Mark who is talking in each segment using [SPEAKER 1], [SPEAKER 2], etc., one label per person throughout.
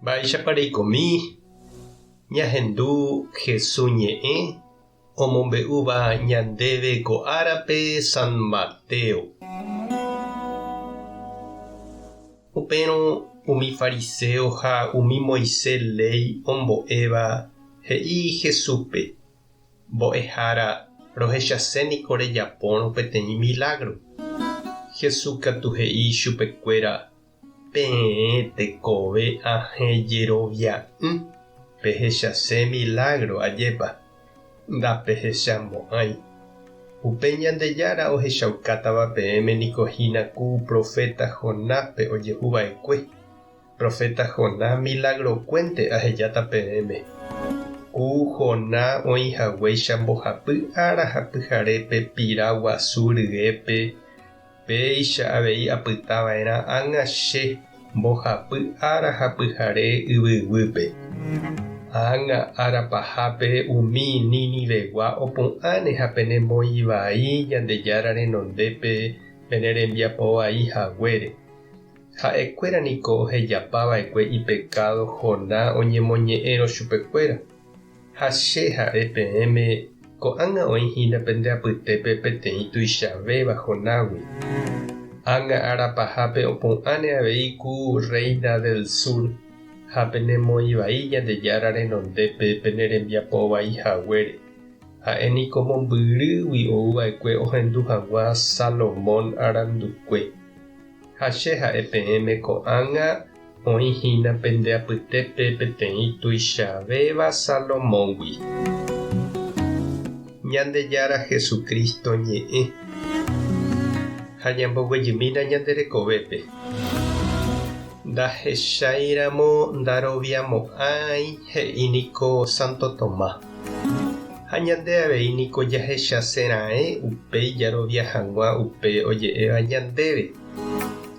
[SPEAKER 1] Mba'éichapa reikomi ñahendu Hesu ñe'ẽ omombe'úva ñandéve ko árape San Mateo. Upérõ umi fariséo ha umi Moisés léi ombo'éva he'i Jesúspe, Mbo'ehára, rohechase niko rejapórõ peteĩ milágro. Jesús katu he'i chupekuéra, Peẽ tekove ahẽ jerovia'ỹ, pehechase milágro ajépa, ndapehechamo'ãi. Upe Ñandejára ohechaukátava peẽme niko hína ku proféta Jonáspe ojehu va'ekue. Proféta Jonás milagrokuénte ahejáta peẽme. Ku Jonás oĩ haguéicha mbohapy ára ha pyharépe pira guasu ryépe, Péicha avei apyta va'erã ág̃a che mbohapy ára ha pyhare yvyguýpe. Ág̃a ára pahápe umi Ninivegua opu'ãne ha penemoĩ vai Ñandejára renondépe pene rembiapo vai haguére. Ha'ekuéra niko ohejapa va'ekue ipekádo Jonás oñemoñe'ẽrõ chupekuéra. Ha che ha'e peẽme, ko'ág̃a oĩ hína pende apytépe peteĩ tuichavéva Jonágui. Ág̃a ára pahápe opu'ãne avei ku rréina del sur, ha penemoĩ vai Ñandejára renondépe pene rembiapo vai haguére. Ha'e niko mombyrýgui ou va'ekue ohendu hag̃ua Salomón arandukue. Ha che ha'e peẽme ko'ág̃a oĩ hína pende apytépe peteĩ tuichavéva Salomóngui. Ñandejára Jesucristo ñe'ẽ. Ha ñamboguejymína ñande rekovépe. Ndahecháiramo ndaroviamo'ãi he'i niko Santo Tomás. Ha ñande avei niko jahechase raẽ upéi jarovia hag̃ua upe oje'éva ñandéve.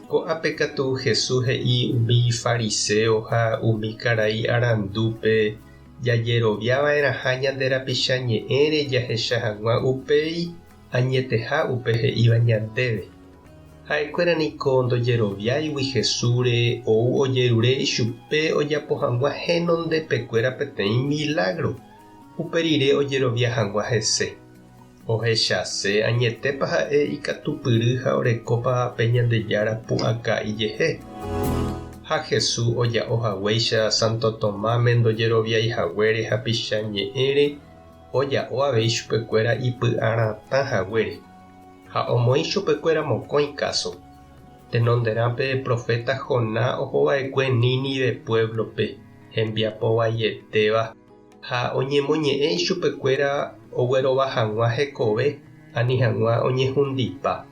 [SPEAKER 1] Ko'ápe katu Jesús he'i umi fariséo ha umi karai arandúpe jajerovia va'erãha ñande rapicha ñe'ẽre jahecha hag̃ua upéi añeteha upe he'íva ñandéve. Ha'ekuéra niko ndojeroviáigui Jesúsre ou ojerure ichupe ojapo hag̃ua henondepekuéra peteĩ milágro, upe rire ojerovia hag̃ua hese. Ohechase añetépa ha'e ikatupyry ha orekópa pe Ñandejára pu'aka ijehe. Ha Jesús oja'o haguéicha Santo Tomáme ndojeroviái haguére hapicha ñe'ẽre, oja'o avei chupekuéra ipy'aratã haguére. Ha omoĩ chupekuéra mokõi káso. Tenonderã pe proféta Jonás ohova'ekue Nínive puévlope, hembiapo vaietéva, ha oñemoñe'ẽ ichupekuéra oguerova hag̃ua hekove ani hag̃ua oñehundipa.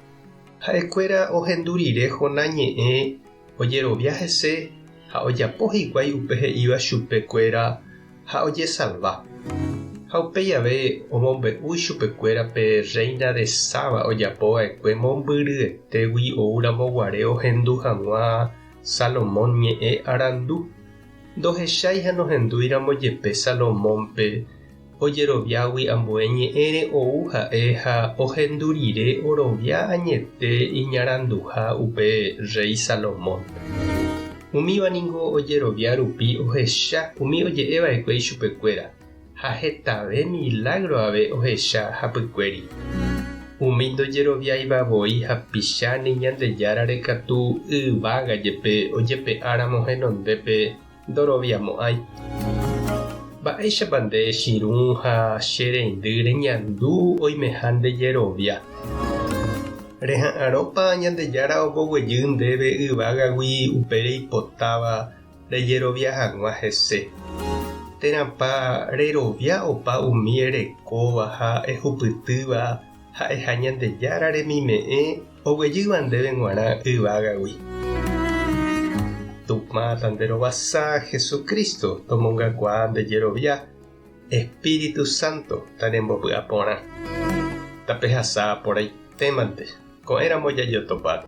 [SPEAKER 1] Ha'ekuéra ohendu rire Jonás ñe'ẽ ojerovia hese ha ojapo hikuái upe he'íva chupekuéra ha ojesalva. Ha upéi ave omombe'u ichupekuéra pe rréina de Saba ojapo va'ekue mombyryetégui oúramo guare ohendu hag̃ua Salomón ñe'ẽ arandu. Ndohechái ha nohendúiramo jepe Salomónpe, ojeroviágui ambue ñe'ẽre ou ha'e ha ohendu rire orovia añete iñaranduha upe rréi Salomón. Umíva ningo ojerovia rupi ohecha umi oje'e va'ekue ichupekuéra, ha hetave milágro ave ohecha hapykuéri. Umi ndojeroviáiva voi hapicha ni Ñandejárare katu yvága jepe ojepe'áramo henondépe ndoroviamo'ãi. Mba'éichapa nde chirũ ha che reindy reñandu oimeha nde jerovia? Reha'arõpa Ñandejára omboguejy ndéve yvágagui upe reipotáva rejerovia hag̃ua hese? Térãpa rerovia opa umi erekóva ha ehupytýva ha'eha Ñandejára remime'ẽ oguejýva ndéve g̃uarã yvágagui? Tupã tanderovasa Jesucristo tomongakuaa nde jerovia, Espíritu Santo tanembopy'aporã. Tapehasa porãitémante, ko'ẽramo jajotopáta.